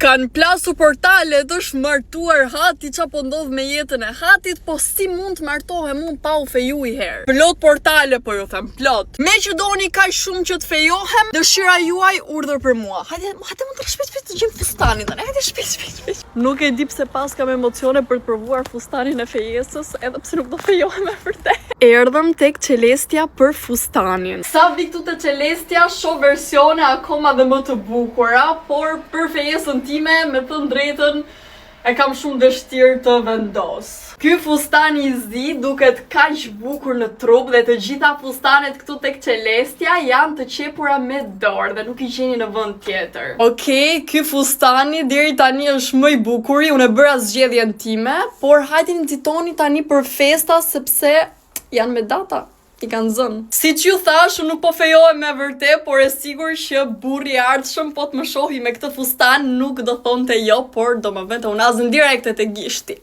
Kanë plasur portalet, është martuar Hati, ça po ndodh me jetën e Hatit, po si mund të martohem unë pa u feju i herë. Plot portale po ju them, plot. Meqë doni kaq shumë që të fejohem, dëshira juaj urdhër për mua. Hajde, hajde më të shpejt shpejt të gjejmë fustanin tani. Hajde shpejt shpejt shpejt. Nuk e di pse paskam emocione për të provuar fustanin e fejesës, edhe pse nuk do fejohem me vërtet. Erdhëm tek Celestia për fustanin. Sa vi këtu te Celestia, shoh versione akoma dhe më të bukura, por për fejesën time, me thënë drejtën, e kam shumë vështirë të vendos. Ky fustan i zi duket kaq bukur në trup dhe të gjitha fustanet këtu tek Celestia janë të qepura me dorë dhe nuk i gjeni në vend tjetër. Okej, ky fustani deri tani është më i bukuri, unë e bëra zgjedhjen time, por hajde nxitoni tani për festa sepse janë me data. I kanë zënë. Siç ju thash, unë nuk po fejohem me vërtet, por e sigurt që burri i ardhshëm po të më shohi me këtë fustan nuk do thonte jo, por do më vente unazën direkte te gishti.